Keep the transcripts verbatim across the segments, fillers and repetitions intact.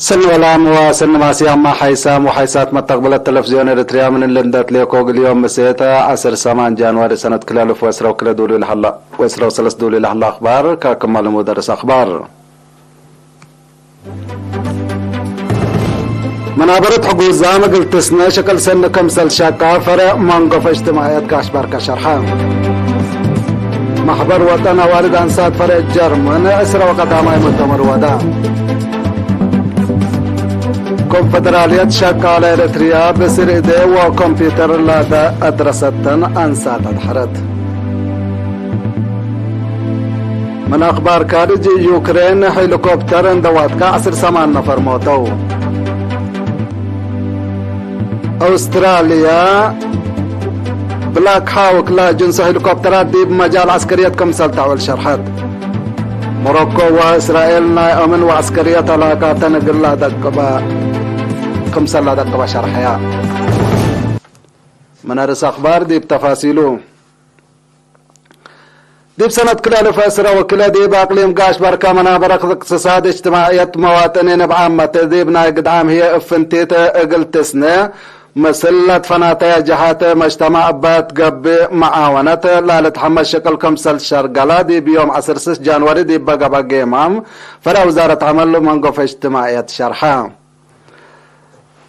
ሰኒ ወላም ወሰኒ ማስያማ ሓይሳም ወሓይሳት መተቅብለት ተለፍዝዮን ኤረትርያ ምን እሊ እንዴ ትሌኮ እግል ዮም ምሴተ ዐስር ሰማን ጃንዋሪ ሰነት ክልኤ አልፍ ወዕስራ ወክልኤ ዱሉይ ለሀላ፣ ወዕስራ ወሰለስ ዱሉይ ለሀላ አክባር ከክማል ሙደርስ አክባር። መናበረት ሕጉዛም እግል ትስነ ሸቅል ሰኒ ክምሰል ሸቃ ፈረዕ መንጎፈ እጅትማዕየት ጋሽ ባርካ ሸርሐ። ማሕበር ወጠን አዋልድ አንሳት ፈረዕ ጀርመን ዕስራ ወቀዳማይ ሙእተመር ወዳ። ኮንፈደራልየት ሸቃለ ኤረትርያ ብስር እዴ ወኮምፒተር ላተ አድረሰተን አንሳት አድሐረት። ምን አክባር ካርጅ፣ ዩክሬን ሄሊኮፕተር እንደ ዋድቀ ዐስር ሰማን ነፈር ሞተው። አውስትራልያ ብላክ ሃውክ ለጅንሶ ሄሊኮፕተራት ዲብ መጃል ዐስከርየት ክምሰል ተዐውል ሸርሐት። ሞሮኮ ወእስራኤል ናይ አምን ወዐስከርየት አላቃተን እግል ለአደቅበ፣ ክምሰል ለአደቅበ ሸርሐያ። ምን አርእስ አክባር ዲብ ተፋሲሉ። ዲብ ሰነት ክልኤ አልፍ ወዕስራ ወክልኤ ዲብ አቅሊም ጋሽ ባርካ መናበረት እቅትሳድ እጅትማዕየት መዋጥኒን እብ ዓመት ዲብ ናይ ግድዓም ህዬ እብ ፍንቲት እግል ትስነ ምስል ለትፈናተየ ጀሃት መጅተማዕ እበ ትገብእ መዓወነት ለልትሐመስ ሽቅል ክምሰል ሸርገለ ዲብ ዮም ዐስር ስስ ጃንዋሪ ዲብ ገብአ ጌማም ፈረዕ ውዛረት ዐመል መንጎፈ እጅትማዕየት ሸርሐ።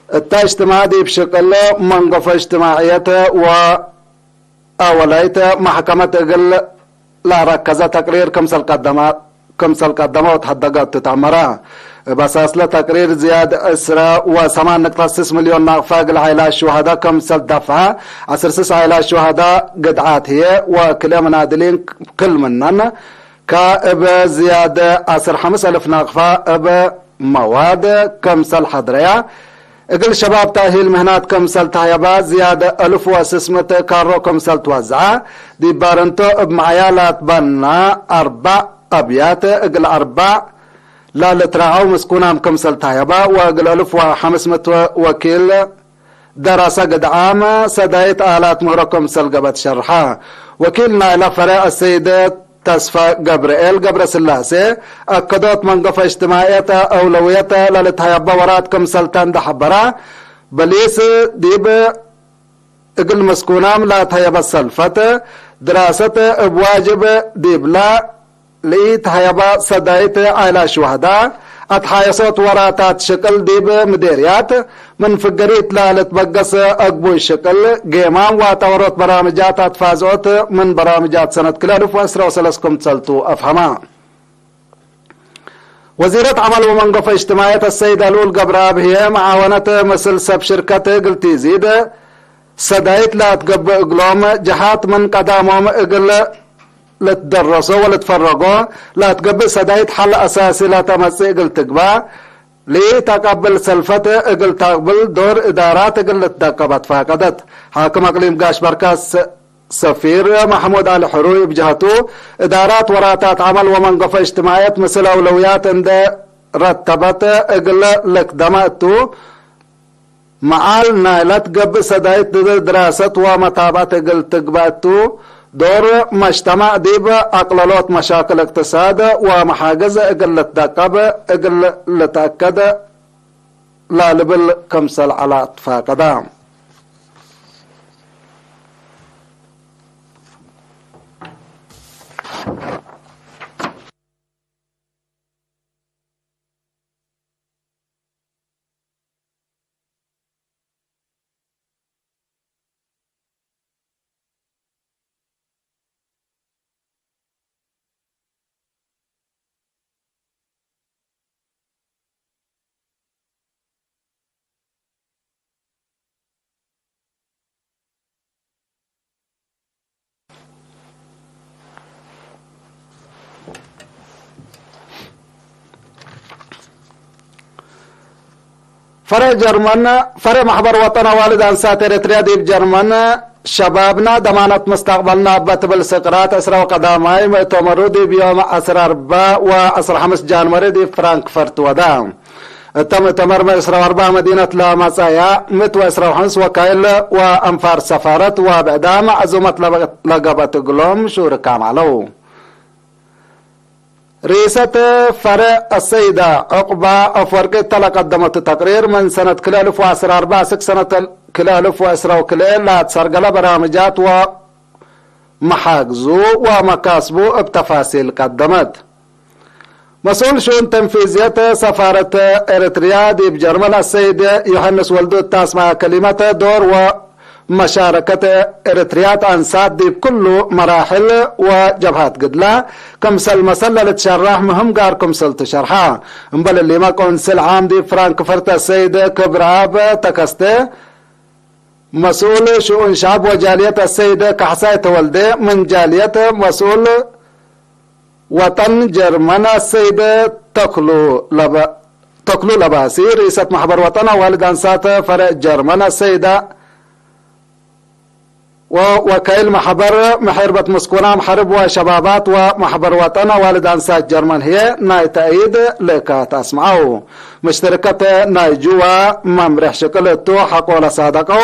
እተ እጅትማዕ ዲብ ሽቅል መንጎፈ እጅትማዕየት ወ አወላይት መሕከመት እግል ለአረከዘ ተቅሪር ክምሰል ቀደመ፣ ክምሰል ቀደመ ወተሐደገ እቱ ተአመረ። እብ አሳስለ ተቅሪር ዝያድ ዕስራ ወሰማን ንቅጠት ስስ ሚልዮን ናቅፈ እግል ዓይላት ሹሀዳ ክምሰል ደፍዐ፣ ዐስር ስስ ዓይላት ሹሀዳ ግድዓት ህዬ ወክልኤ መናድሊን ክል ምነን ከእብ ዝያድ ዐስር ሐምስ አልፍ ናቅፈ እብ መዋድ ክምሰል ሐድረያ፣ እግል ሸባብ ተእሂል ምህናት ክምሰል ተህየበ፣ ዝያድ አልፍ ወስስ ምእት ካሮ ክምሰል ትወዝዐ፣ ዲብ ባርንቶ እብ መዓያ ለአትበና አርበዕ አብያት እግል አርበዕ ለልትረዐው ምስኩናም ክምሰል ተህየበ፣ ወእግል አልፍ ወሐምስ ምእት ወኪል ደረሰ ግድዓም ሰዳይት አላት ምህሮ ክምሰል ገብአ ትሸርሐ። ወኪል ናይለ ፈሬዕ አሰይድ ተስፋ ገብርኤል ገብረስላሴ፣ አከዶት መንገፈ እጅትማዕየት አውለውየት ለልትሀየበ ወራት ክምሰል ተ እንዴ ሐበረ፣ በሊስ ዲብ እግል ምስኩናም ለአትሀየበት ሰልፈት ድራሰት እብ ዋጅብ ዲብለ ለኢትሀየበ ሰዳይት ዓይላት ሹሀዳ፣ አትሓየሶት ወራታት ሽቅል ዲብ ምዴርያት፣ ምን ፍገሪት ለልትበገስ አግቡይ ሽቅል፣ ጌማም ወአጣወሮት በራምጃት አትፋዝኦት ምን በራምጃት ሰነት ክልኤ አልፍ ወዕስራ ወሰለስ ክምሰልቱ አፍሀመ። ወዚረት ዐመል ወመንገፈ እጅትማዕየት አሰይድ አሉል ገብረአብ ህዬ፣ መዓወነት ምስል ሰብ ሽርከት እግል ቲዚድ፣ ሰዳይት ለአትገብእ እግሎም ጀሃት ምን ቀዳሞም እግል ልትደረሶ ወልትፈረጎ ለአትገብእ ሰዳይት ሐል አሳሲ ለተመጽእ እግል ትግበእ፣ ለኢተቀብል ሰልፈት እግል ተቅብል ዶር እዳራት እግል ልትደቀብ አትፋቀደት። ሓክም አቅሊም ጋሽ በርካስ ሰፊር መሕሙድ አሊ ሕሩይ እብ ጀሀቱ፣ እዳራት ወራታት ዐመል ወመንገፈ እጅትማዕየት ምስል አውለውያት እንዴ ረተበት እግል ልክደመ እቱ፣ መዓል ናይ ለትገብእ ሰዳይት ድራሰት ወመታብዐት እግል ትግበእ እቱ፣ ዶር መጅተማዕ ዲብ አቅለሎት መሻክል እቅትሳድ ወመሓግዝ እግል ልትደቀብ እግል ልትአከድ ላልብል ክምሰል ዐለ ትፋቀደ። ፈሬዕ ጀርመን፣ ፈሬዕ ማሕበር ወጠን አዋልድ አንሳት ኤረትርያ ዲብ ጀርመን፣ ሸባብና ደማነት መስተቅበልና እበ ትብል ስቅራት ዕስራ ወቀዳማይ ምእተመሩ ዲብ ዮም ዐስር አርበዕ ወዐስር ሐምስ ጃንወሪ ዲብ ፍራንክፈርት ወዳ። እተ ምእተመር ምን ዕስራ ወአርበዕ መዲነት ለመጽአያ ምእት ወዕስራ ወሐምስ ወካይል ወአንፋር ሰፋረት ወብዕዳም ዐዙመት ለገብአት እግሎም ሹርካም ዐለው። ርኢሰት ፈርዕ አሰይደ ዑቅባ አፍወርቂ እተ ለቀደመቱ ተቅሪር፣ ምን ሰነት ክልኤ አልፍ ወዐስር አርበዕ እስክ ሰነት ክልኤ አልፍ ወዕስር ወክልኤ ለአትሰርገለ በራምጃት ወመሓግዙ ወመካስቡ እብ ተፋሲል ቀደመት። መስኡል ሽኡን ተንፊዝየት ሰፋረት ኤረትርያ ዲብ ጀርመን አሰይድ ዮሐንስ ወልዱ እተ አስመዐ ከሊመት፣ ዶር ወመሻረከት ኤረትርያት አንሳት ዲብ ክሉ መራሕል ወጀብሃት ግድላ ክምሰል መሰል ለልትሸራሕ ምህም ጋር ክምሰልቱ ሸርሐ። እምበል እሊመ ቆንስል ዓም ዲብ ፍራንክፈርት አሰይድ ክብረአብ ተከስተ፣ መስኡል ሽኡን ሸዐብ ወጃልየት አሰይድ ካሕሳይ ተወልደ፣ ምን ጃልየት መስኡል ወጠን ጀርመን አሰይድ ተክሉ ለበ-፣ ተክሉ ለባሲ፣ ርኢሰት መሕበር ወጠን አዋልድ አንሳት ፈርዕ ጀርመን አሰይደ ወወካይል መሕበር ምሕርበት ምስኩናም ሐርብ ወሸባባት ወመሕበር ወጠን አዋልድ አንሳት ጀርመን ህዬ ናይ ተእይድ ልእካት አስምዐው። ምሽትርከት ናይ ጅዋ መምሬሕ ሽቅል እቱ ሐቆ ለሳደቀው፣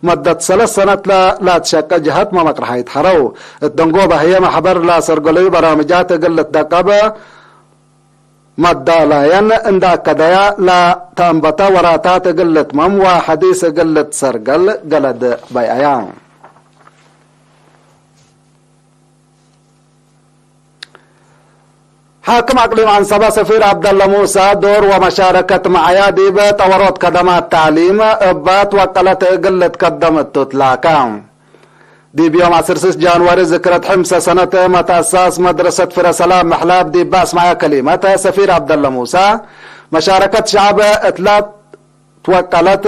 መደት ሰለስ ሰነት ለ-፣ ላትሸቀ ጀሀት መመቅርሐይት ሐረው። እት ደንጎበ ህዬ መሕበር ለአሰርገለዩ በራምጃት እግል ልትደቀብ መዳላየን እንደ አከደያ፣ ለተአንበተ ወራታት እግል ልትመም ወሐዲስ እግል ልትሰርገል ገለድ በይአያ። ሓክም አቅሊም አንሰበ ሰፊር ዐብደለ ሙሳ ዶር ወመሻረከት መዐያ ዲብ ጠወሮት ከደማት ተዕሊም እባት ወቀለት እግል ልትከደም እቱ ትላከ። ዲብ ዮም ዐስር ስስ ጃንዋሪ ዝክረት ሕምሰ ሰነት መትአሳስ መድረሰት ፍረ ሰላም ምሕላብ ዲብ አስመዐ ከሊመት ሰፊር ዐብደለ ሙሳ፣ መሻረከት ሸዐብ እትላ ትወቀለት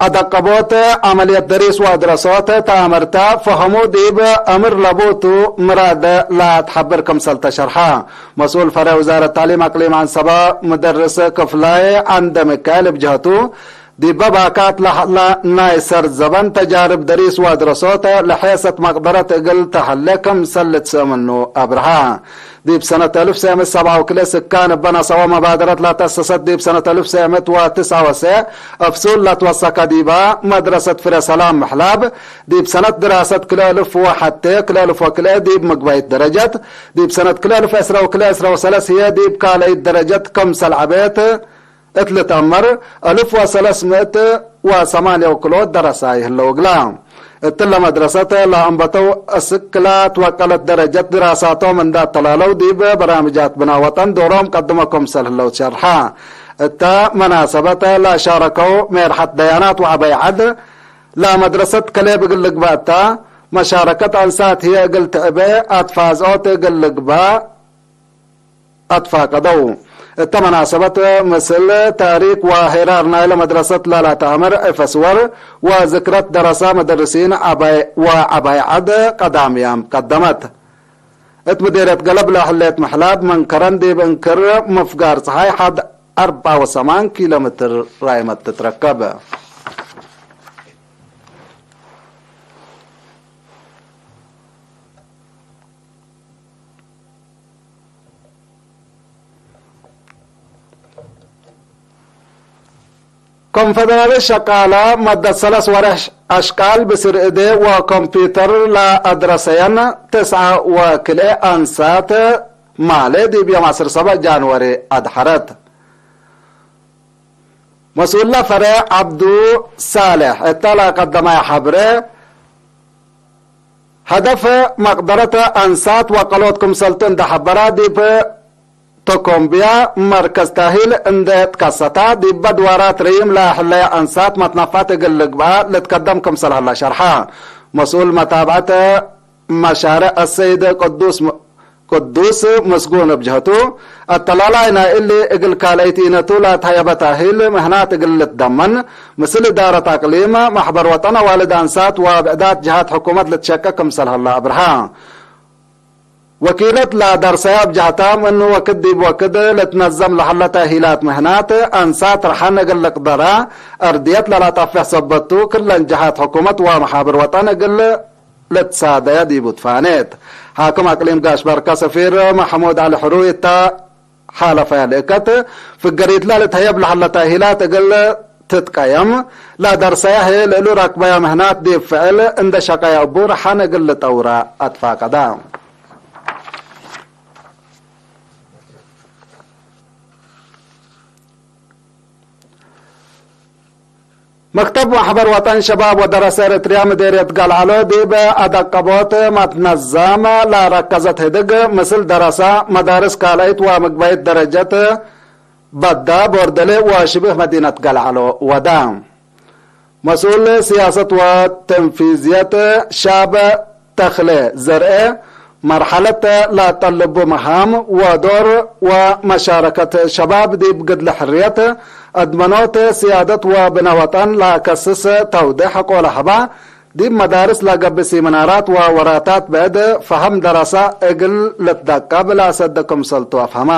አደቀቦት ዐመልየት ደሪስ ወአድረሶት ተአምርተ ፈሀሙ ዲብ አምር ለቡቱ ምራድ ለአትሐብር ክምሰል ተሸርሐ። መስኡል ፈርዕ ውዛረት ተዕሊም አቅሊም አንሰበ ምደርስ ክፍላይ ዐንደ ሚካኤል እብ ጀህቱ፣ ዲበ ባካት ለሀላ ናይ ሰር ዘበን ተጃርብ ደሪስ ወአድረሶት ለሔሰት መቅደረት እግል ተሀሌ ክምሰል ልትስእ ምኑ አብርሃ። ዲብ ሰነት አልፍ ሰዕ ምእት ሰብዓ ወክልኤ ስካን እበ ነሰኦ መባደረት ለተአሰሰት ዲብ ሰነት አልፍ ሰዕ ምእት ወትስዓ ወሰዕ እብ ሱል ለትወሰከ ዲባ መድረሰት ፍሬ ሰላም ምሕላብ፣ ዲብ ሰነት ድራሰት ክልኤ አልፍ ወሐቴ ክልኤ አልፍ ወክልኤ ዲብ ምግባይት ደረጀት፣ ዲብ ሰነት ክልኤ አልፍ ዕስራ ወክልኤ ዕስራ ወሰለስ ህዬ ዲብ ካልአይት ደረጀት ክምሰል ዐቤት እት ልትአመር፣ አልፍ ወሰለስ ምእት ወሰማንያ ወክልኦት ደረሳይ ህለው እግላ። እትለ መድረሰት ለአንበተው እስክ ለትወቀለት ደረጀት ድራሳቶም እንደ አተላለው ዲብ በራምጃት ብና ወጠን ዶሮም ቀድሞ ክምሰል ህለው ትሸርሐ። እተ መናሰበት ለሻረከው ሜርሐት ደያናት ወዐበይ ዐድ ለመድረሰት ከሌብ እግል ልግበእ እተ፣ መሻረከት አንሳት ህዬ እግል ትዕቤ አትፋዝኦት እግል ልግበእ አትፋቀደው። እተ መናሰበት ምስል ታሪክ ወሄራር ናይለ መድረሰት ለለተአምር እፈስወር ወዝክረት ደረሰ መደርሲን ዐባይ ወዐባይ ዐድ ቀዳምያም ቀደመት። እት ምዴርየት ገለብ ለህሌት ምሕላብ መንከረን ዲብ እንክር ምፍጋር ጸሓይ ሐድ አርበዓ ወሰማን ኪሎ ሜትር ራይመት ትትረከብ። ኮንፈደራሊ ሸቃለ መደት ሰለስ ወሬሕ አሽቃል ብስር እዴ ወኮምፒተር ለአድረሰየን ትስዐ ወክልኤ አንሳት ማሌ ዲብ ዮም ዐስር ሰብዕ ጃንዋሪ አድሐረት። መስኡለ ፈሬዕ ዐብዱ ሳሌሕ እተ ለቀደማይ ሐብሬ፣ ሀደፍ መቅደረት አንሳት ወቀሎት ክምሰልቱ እንደ ሐበራ፣ ዲብ ተኮምብያ መርከዝ ታሂል እንደ ትከሰታ፣ ዲበ ድዋራት ረዪም ለህለየ አንሳት መትነፋት እግል ልግበአ ልትከደም ክምሰል ሀላ ሸርሐ። መስኡል መታብዐት መሻርዕ አሰይድ ቅዱስ ቅዱስ ምስጉን እብ ጀህቱ፣ አተላላይ ናይ እሊ እግል ካልአይት ኢነቱ ለአትሀየበ ታሂል ምህናት እግል ልትደመን፣ ምስል እዳረት አቅሊም፣ መሕበር ወጠን አዋልድ አንሳት ወብዕዳት ጀሃት ሕኩመት ልትሸቀ ክምሰል ሀላ አብርሃ። ወኪለት ለአዳርሰያ እብ ጀህታ፣ ምን ወክድ ዲብ ወክድ ልትነዘም ለሀለ ታሂላት ምህናት አንሳት ረሐን እግል ልቅደራ፣ አርድየት ለለአጠፍሕ ሰበቱ፣ ክለን ጀሃት ሕኩመት ወመሓብር ወጠን እግል ልትሳደየ ዲቡ ትፋኔት። ሓክም አቅሊም ጋሽ ባርካ ሰፊር መሐሙድ ዐሊ ሕሩይ እተ ሓለፈያ ልእከት፣ ፍገሪትለ ልትሀየብ ለሀለ ታሂላት እግል ትትቀየም፣ ለደርሰያ ህዬ ለእሉ ረክበያ ምህናት ዲብ ፍዕል እንደ ሸቀየ እቡ ረሐን እግል ልጠውራ አትፋቀዳ። መክተብ ማሕበር ወጠን ሸባብ ወደረሰ ኤረትርያ ምዴርየት ገልዐሎ ዲብ አደቀቦት መትነዛም ለረከዘት ህድግ፣ ምስል ደረሰ፣ መዳርስ ካልአይት ወምግባይት ደረጀት በዳ፣ ቦርደሌ ወሽብህ መዲነት ገልዐሎ ወዳ። መስኡል ስያሰት ወተንፊዝየት ሻብ ተክለ ዘርኤ፣ መርሐለት ለጠልቡ መሃም ወዶር ወመሻረከት ሸባብ ዲብ ግድለ ሕርየት፣ አድመኖት፣ ስያደት ወብነ ወጠን ለከስስ ተውዴሕ ሐቆ ለሀባ፣ ዲብ መዳርስ ለገብእ ሲምናራት ወወራታት ብዕድ ፈሀም ደረሰ እግል ልትደቀብ ለአሰደ ክምሰልቱ አፍሀማ።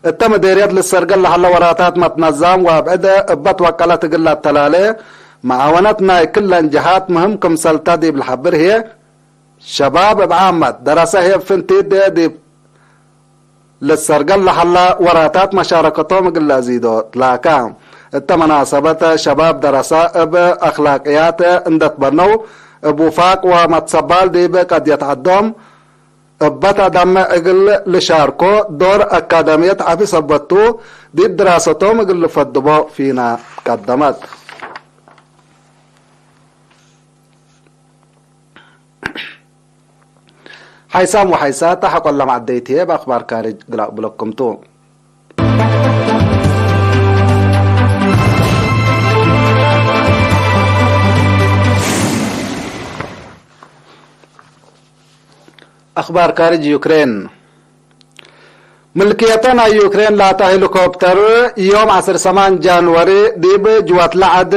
እተ ምዴርየት ልሰርገል ለሀለ ወራታት መትነዛም ወአብዕድ እበ ትወቀለት እግል ለአተላሌ መዓወነት ናይ ክለን ጀሃት ምህም ክምሰልተ ዲብ ለሐብር ህዬ፣ ሸባብ እብ ዓመት፣ ደረሰ ህዬ ፍንቲት ዲብ ልሰርገል ለሀለ ወራታት መሻረከቶም እግል ለአዚዶ ትላከ። እተ መናሰበት ሸባብ ደረሰ እብ አክላቅያት እንደ ትበነው፣ እብ ውፋቅ ወመትሰባል ዲብ ቀድየት ዐዶም፣ እበ ተአዳምዕ እግል ልሻርኮ ዶር አካዳምየት ዐቢ ሰበት ቱ፣ ዲብ ድራሰቶም እግል ልፈድቦ ፊና ቀደመት። ሓይሳም ወሓይሳት ሐቆለ መዐደይት ህዬ፣ እብ አክባር ካርጅ እግል አቅብለኩም ቱ። አክባር ካርጅ ዩክሬን። ምልክየተ ናይ ዩክሬን ላተ ሄሊኮፕተር ዮም ዐስር ሰማን ጃንወሪ ዲብ ጅዋት ለዐድ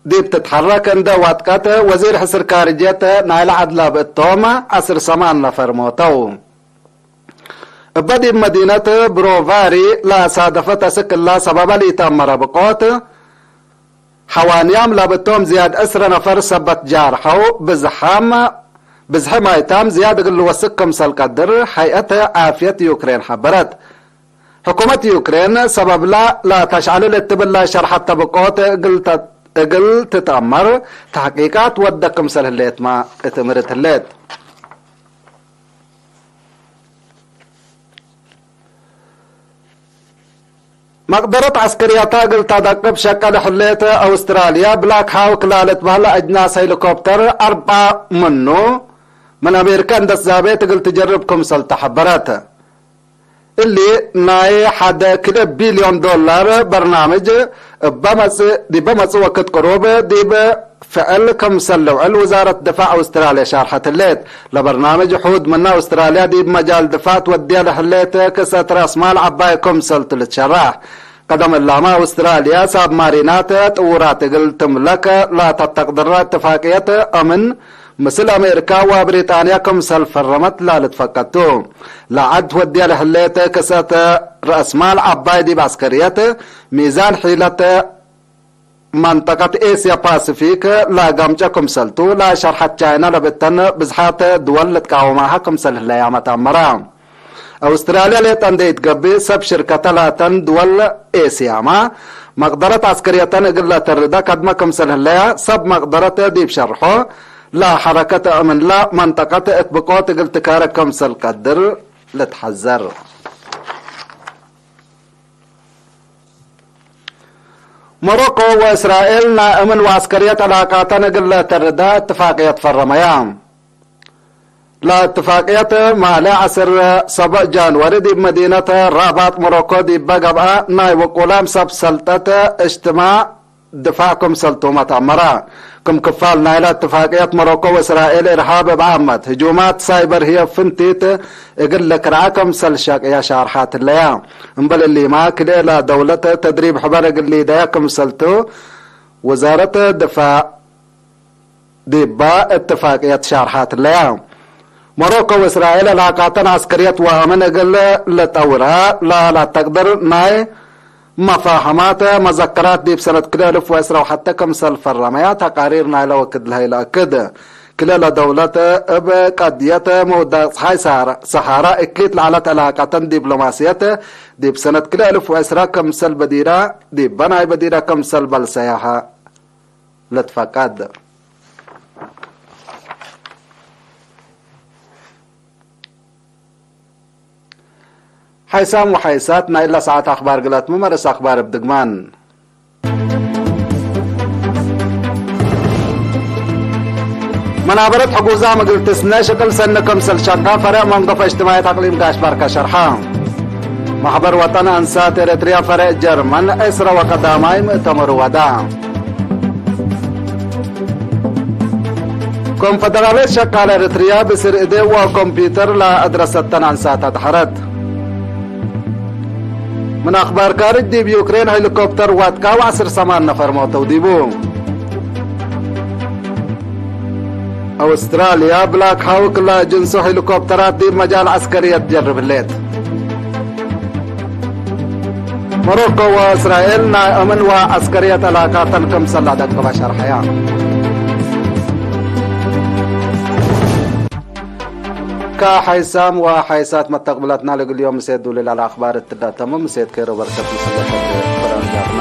ዲብ ትትሐረክ እንደ ዋጥቀት፣ ወዚር ሕስር ካርጅየት ናይለ ዐድ ለብእቶም ዐስር ሰማን ነፈር ሞተው። እበ ዲብ መዲነት ብሮቫሪ ለአሳደፈት አስክ እላ ሰበበ ለኢተአመረ ብቆት፣ ሐዋንያም ለብእቶም ዝያድ ዕስረ ነፈር ሰበት ጃርሐው፣ ብዝሓም፣ ብዝሒ ማይታም ዝያድ እግል ልወስክ ክምሰል ቀድር ሀይአት ዓፍየት ዩክሬን ሐበረት። ሕኩመት ዩክሬን ሰበብላ ለተሽዐልል እት ብላ ሸርሐተ ብቆት እግል ተ-፣ እግል ትትአመር ተሕቂቃት ወደ ክምሰል ህሌትመ እት እምርት ህሌት። መቅደረት ዐስከርያተ እግል ተደቅብ ሸቀ ለህሌት አውስትራልያ፣ ብላክ ሃውክ ላልትበህል አጅናስ ሄሊኮፕተር አርበዕ ምኑ፣ ምን አሜሪከ እንደ ትዛቤት እግል ትጀርብ ክምሰል ተሐበረት። እሊ ናይ ሐደ ክልኤ ቢልዮን ዶላር በርናምጅ እበ መጽእ፣ ዲበ መጽእ ወክድ ቅሩብ ዲብ ፍዕል ክምሰል ልውዕል ውዛረት ድፋዕ አውስትራልያ ሻርሐት ህሌት። ለበርናምጅ ሑድ ምነ አውስትራልያ ዲብ መጃል ድፋዕ ትወድየ ለህሌት ክሰት ረአስማል ዐባይ ክምሰልቱ ልትሸራሕ። ቀደም እላመ አውስትራልያ ሳብማሪናት ጥዉራት እግል ትምለክ ላተተቅድረ እትፋቅየት አምን ምስል አሜሪካ ወብሪጣንያ ክምሰል ፈረመት ላልትፈቀድ ቱ። ለዐድ ወድየ ለህሌት ክሰት ረአስማል ዐባይ ዲብ ዐስከርየት ሚዛን ሒለት መንጠቀት ኤስያ ፓሲፊክ ለገምጨ ክምሰልቱ ለሸርሐት ቻይና ለብተን ብዝሓት ድወል ልትቃወማሀ ክምሰል ህለያመ ተአመረ። አውስትራልያ ሌጠ እንዴ ኢትገብእ፣ ሰብ ሽርከተ ላተን ድወል ኤስያመ መቅደረት ዐስከርየተን እግል ለተርደ ከድመ ክምሰል ህለያ፣ ሰብ መቅደረት ዲብ ሸርሖ፣ ለሐረከት እምንለ መንጠቀት እት ብቆት እግል ትካረ ክምሰል ቀድር ልትሐዘር። ሞሮኮ ወእስራኤል ናይ እምን ወዐስከርየት ዕላቃተን እግል ለተርደ እትፋቅየት ፈረመያ። ለእትፋቅየት ማሌ ዐስር ሰብዕ ጃንወሪ ዲብ መዲነት ራባት ሞሮኮ ዲበ ገብአ ናይ ውቁላም ሰብ ሰልጠት እጅትማዕ ድፋዕ ክምሰልቱመ ተአመረ። ክም ክፋል ናይለ እትፋቅየት ሞሮኮ ወእስራኤል እርሃብ እብ ዓመት ህጁማት ሳይበር ህዬ ፍንቲት እግል ልክርዐ ክምሰል ሸቅየ ሻርሓት ህለያ። እምበል እሊመ ክልኤ ለደውለት ተድሪብ ሕበር እግል ሊደየ ክምሰልቱ ውዛረት ድፋዕ ዲባ እትፋቅየት ሻርሓት ህለያ። ሞሮኮ ወእስራኤል ዕላቃተን ዐስከርየት ወአምን እግል ልጠውራ ለለአተቅድር ናይ መፋህማት መዘከራት ዲብ ሰነት ክልኤ እልፍ ወዕስረ ወሐተ ክምሰል ፈረመያ ተቃሪር ናይለ ወክድ ለሀይ ለአክድ። ክልኤ ለደውለት እብ ቀድየት መውዳቅ ጸሓይ ሰሃራ እክሊት ለዐለት ዕላቃተን ዲብሎማስየት ዲብ ሰነት ክልኤ እልፍ ወዕስረ ክምሰል በዲራ ዲበ ናይ በዲረ ክምሰል በልሰያሀ። ልትፈቀድ። ሓይሳም ወሓይሳት ናይ እለ ሰዓት አኽባር ግለትመ መርእስ አኽባር እብ ድግማን። መናበረት ሕጉዛም እግል ትስነ ሽቅል ሰኒ ክምሰል ሸቃ ፈሬዕ መንገፈ እጅትማዕየት አቅሊም ጋሽ ባርከ ሸርሐ። ማሕበር ወጠን አንሳት ኤረትርያ ፈሬዕ ጀርመን ዕስረ ወቀዳማይ ምእተመሩ ወዳ። ኮንፈደራልየት ሸቃለ ኤረትርያ ብስር እዴ ወኮምፒተር ለአድረሰተን አንሳት አድሐረት። ምን አክባር ካርጅ፣ ዲብ ዩክሬን ሄሊኮፕተር ዋድቃ ወዐስር ሰማን ነፈር ሞተው ዲቡ። አውስትራልያ ብላክ ሃውክ ለጅንሱ ሄሊኮፕተራት ዲብ መጃል ዐስከርየት ጀርብ ህሌት። ሞሮኮ ወእስራኤል ናይ አምን ወዐስከርየት ዕላቃተን ክምሰል ለአደቅበ ሸርሐያ። ከሐይሳም ወሐይሳት መተቅብለትና ለእግል ዮም ምሴት ዱል ለአክባር እትዳተሙ ምሴት ኬሮ በርከት ምስለከት ፈረንጃርና።